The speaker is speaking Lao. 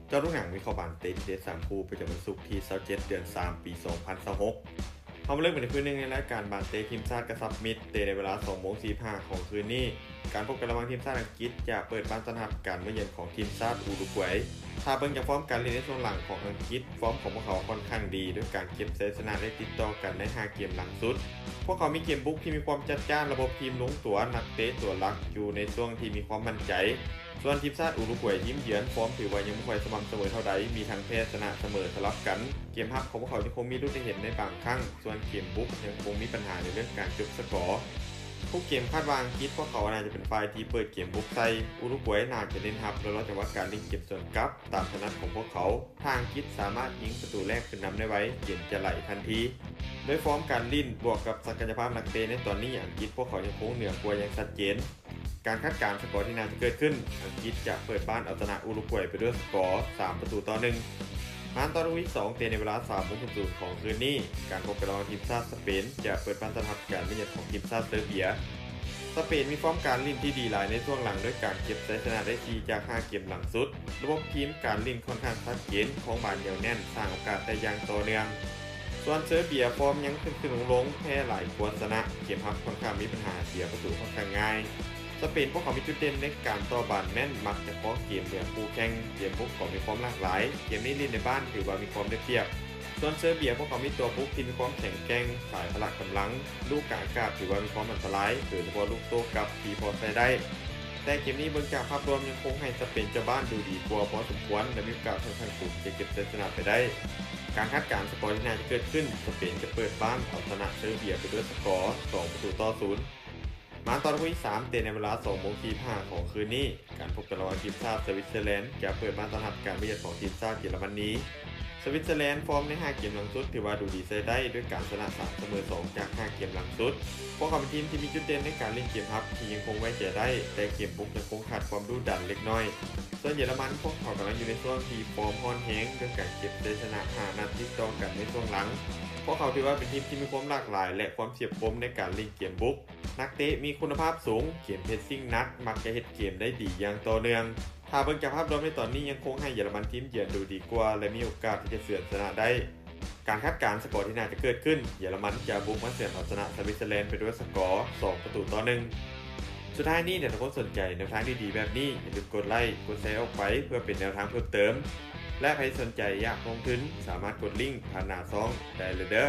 ເຈາະລູກໜັງວິເຄາະບານເຕະເດັດສາມຄູ່ ປະຈຳວັນສຸກທີຊາວເຈັດ ເດືອນສາມ ປີສອງພັນຊາວຫົກ. ເຮົາມາເລີ່ມກັນໃນຄູ່ໜຶ່ງໃນລາຍການບານເຕະທີມຊາດກະຊັບມິດ ເຕະໃນເວລາສອງໂມງສີ່ສິບຫ້າຂອງຄືນນີ້. ການພົບກັນລະຫວ່າງທີມຊາດອັງກິດຈະເປີດບ້ານຕ້ອນຮັບການມາເຢືອນຂອງທີມຊາດອຸຣຸກວາຍ. ຖ້າເບິ່ງຈາກຟອມການຫຼິ້ນໃນຊ່ວງຫຼັງຂອງອັງກິດ, ຟອມຂອງພວກເຂົາຄ່ອນຂ້າງດີ ດ້ວຍການເກັບໄຊຊະນະໄດ້ຕິດຕໍ່ກັນໃນຫ້າເກມຫຼັງສຸດ. ພວກເຂົາມີເກມບຸກທີ່ມີຄວາມຈັດຈ້ານ, ລະບົບທີມລົງຕົວ, ນັກເຕະຕົວຫຼັກຢູ່ໃນຊ່ວງທີ່ມີຄວາມໝັ້ນໃຈ. ສ່ວນທີມຊາດອຸຣຸກວາຍ ທີມເຢືອນ ຟອມຖືວ່າຍັງບໍ່ຄ່ອຍສະໝ່ຳສະເໝີເທົ່າໃດ, ມີທັງແພ້ຊະນະສະເໝີສະຫຼັບກັນ. ເກມຮັບຂອງພວກເຂົາຍັງຄົງມີລຸດໃຫ້ເຫັນໃນບາງຄັ້ງ, ສ່ວນເກມບຸກຍັງຄົງມີບັນຫາໃນເລື່ອງການຈົບສະກໍ. ທຸກເກມຄາດວ່າອັງກິດພວກເຂົາໜ້າຈະເປັນຝ່າຍທີ່ເປີດເກມບຸກໃສ່. ອຸຣຸກວາຍໜ້າຈະເນັ້ນຮັບ ແລະ ລໍຈັງຫວະການຫຼິ້ນເກມສວນກັບຕາມຖະໜັດຂອງພວກເຂົາ. ຖ້າອັງກິດສາມາດຍິງປະຕູແລກຂຶ້ນນຳໄດ້ໄວ, ເກມຈະໄຫຼທັນທີ. ດ້ວຍຟອມການຫຼິ້ນບວກກັບສັກກະຍະພາບນັກເຕະໃນຕອນນີ້, ອັງກິດພວກເຂົາຍັງຄົງເໜືອກວ່າຢ່າງຊັດເຈນ. ການຄາດການສະກໍທີ່ໜ້າຈະເກີດຂຶ້ນ, ອັງກິດຈະເປີດບ້ານເອົາຊະນະອຸຣຸກວາຍໄປດ້ວຍສະກໍສາມປະຕູຕໍ່ໜຶ່ງ. ມາຕໍ່ລູກທີສອງ ເຕະໃນເວລາສາມໂມງສູນຂອງຄືນນີ້. ການພົບກັນລະຫວ່າງທີມຊາດສະເປນຈະເປີດບ້ານຕ້ອນຮັບການມາເຢືອນຂອງທີມຊາດເຊີເບຍ. ສະເປນມີຟອມການຫຼິ້ນທີ່ດີຫຼາຍໃນຊ່ວງຫຼັງ ດ້ວຍການເກັບໄຊຊະນະໄດ້ສີ່ຈາກຫ້າເກມຫຼັງສຸດ. ລະບົບທີມການຫຼິ້ນຄ່ອນຂ້າງຊັດເຈນ, ຄອງບານໜຽວແໜ້ນ, ສ້າງໂອກາດໄດ້ຢ່າງຕໍ່ເນື່ອງ. ສ່ວນເຊີເບຍຟອມຍັງຂຶ້ນໆລົງໆ, ແພ້ຫຼາຍກວ່າຊະນະ, ເກມຮັບຄ່ອນຂ້າງມີບັນຫາ, ເສຍປະຕູຄ່ອນຂ້າງງ່າຍ. ສະເປນພວກເຂົາມີຈຸດເດັ່ນໃນການຕໍ່ບານແມ່ນ, ມັກຈະຄອງເກມເໜືອຄູ່ແຂ່ງ, ເກມບຸກກໍມີຄວາມຫຼາກຫຼາຍ. ເກມນີ້ຫຼິ້ນໃນບ້ານຖືວ່າມີຄວາມໄດ້ປຽບ. ສ່ວນເຊີເບຍພວກເຂົາມີຕົວບຸກທີ່ມີຄວາມແຂງແກ່ງ, ສາຍພະລະກຳລັງ, ລູກກາງອາກາດຖືວ່າມີຄວາມອັນຕະລາຍ, ໂດຍສະເພາະລູກໂຕ້ກັບທີ່ພໍໃຊ້ໄດ້. ແຕ່ເກມນີ້ເບິ່ງຈາກພາບລວມຍັງຄົງໃຫ້ສະເປນເຈົ້າບ້ານດູດີກວ່າພໍສົມຄວນ ແລະ ມີໂອກາດຄ່ອນຂ້າງສູງທີ່ຈະເກັບໄຊຊະນະໄປໄດ້. ການຄາດການສະກໍທີ່ໜ້າຈະເກີດຂຶ້ນ, ສະເປນຈະເປີດບ້ານເອົາຊະນະເຊີເບຍໄປດ້ວຍສະກໍສອງປະຕູຕໍ່ສູນ. ມາຕໍ່ຄູ່ທີສາມ ເຕະໃນເວລາສອງໂມງສີ່ສິບຫ້າຂອງຄືນນີ້. ການພົບກັນລະຫວ່າງທີມຊາດສະວິດເຊີແລນຈະເປີດບ້ານຕ້ອນຮັບການມາເຢືອນຂອງທີມຊາດເຢຍລະມະນີ. ສະວິດເຊີແລນຟອມໃນຫ້າເກມຫຼັງສຸດຖືວ່າດູດີໃຊ້ໄດ້ ດ້ວຍການຊະນະສາມ ສະເໝີສອງຈາກຫ້າເກມຫຼັງສຸດ. ພວກເຂົາເປັນທີມທີ່ມີຈຸດເດັ່ນໃນການຫຼິ້ນເກມຮັບທີ່ຍັງຄົງໄວ້ໃຈໄດ້, ແຕ່ເກມບຸກຍັງຄົງຂາດຄວາມດຸດັນເລັກນ້ອຍ. ສ່ວນເຢຍລະມັນ, ພວກເຂົາກຳລັງຢູ່ໃນຊ່ວງທີ່ຟອມຮ້ອນແຮງ ດ້ວຍການເກັບໄຊຊະນະຫ້ານັດຕິດຕໍ່ກັນໃນຊ່ວງຫຼັງ. ພວກເຂົາຖືວ່າເປັນທີມທີ່ມີຄວາມຫຼາກຫຼາຍ ແລະ ຄວາມສຽບຄົມໃນການຫຼິ້ນເກມບຸກ. ນັກເຕະມີຄຸນນະພາບສູງ, ເກມເພຣດຊິງໜັກ, ມັກຈະເຮັດເກມໄດ້ດີຢ່າງຕໍ່ເນື່ອງ. ຖ້າເບິ່ງຈາກພາບລວມໃນຕອນນີ້, ຍັງຄົງໃຫ້ເຢຍລະມັນທີມເຢືອນດູດີກວ່າ ແລະ ມີໂອກາດທີ່ຈະເສຍຊະນະໄດ້. ການຄາດການສະກໍທີ່ໜ້າຈະເກີດຂຶ້ນ, ເຢຍລະມັນຈະບຸກມາເສຍເອົາຊະນະສະວິດເຊີແລນໄປດ້ວຍສະກໍສອງປະຕູຕໍ່ໜຶ່ງ. ສຸດທ້າຍນີ້, ຖ້າທ່ານຜູ້ຊົມສົນໃຈແນວທາງດີໆແບບນີ້, ຢ່າລືມກົດໄລ, ກົດແຊອອກໄປ ເພື່ອເປັນແນວທາງເພີ່ມເຕີມ ແລະ ໃຜສົນໃຈຢາກລົງທຶນ, ສາມາດກົດລິ້ງຜ່ານໜ້າຊ່ອງໄດ້ເລີຍເດີ້.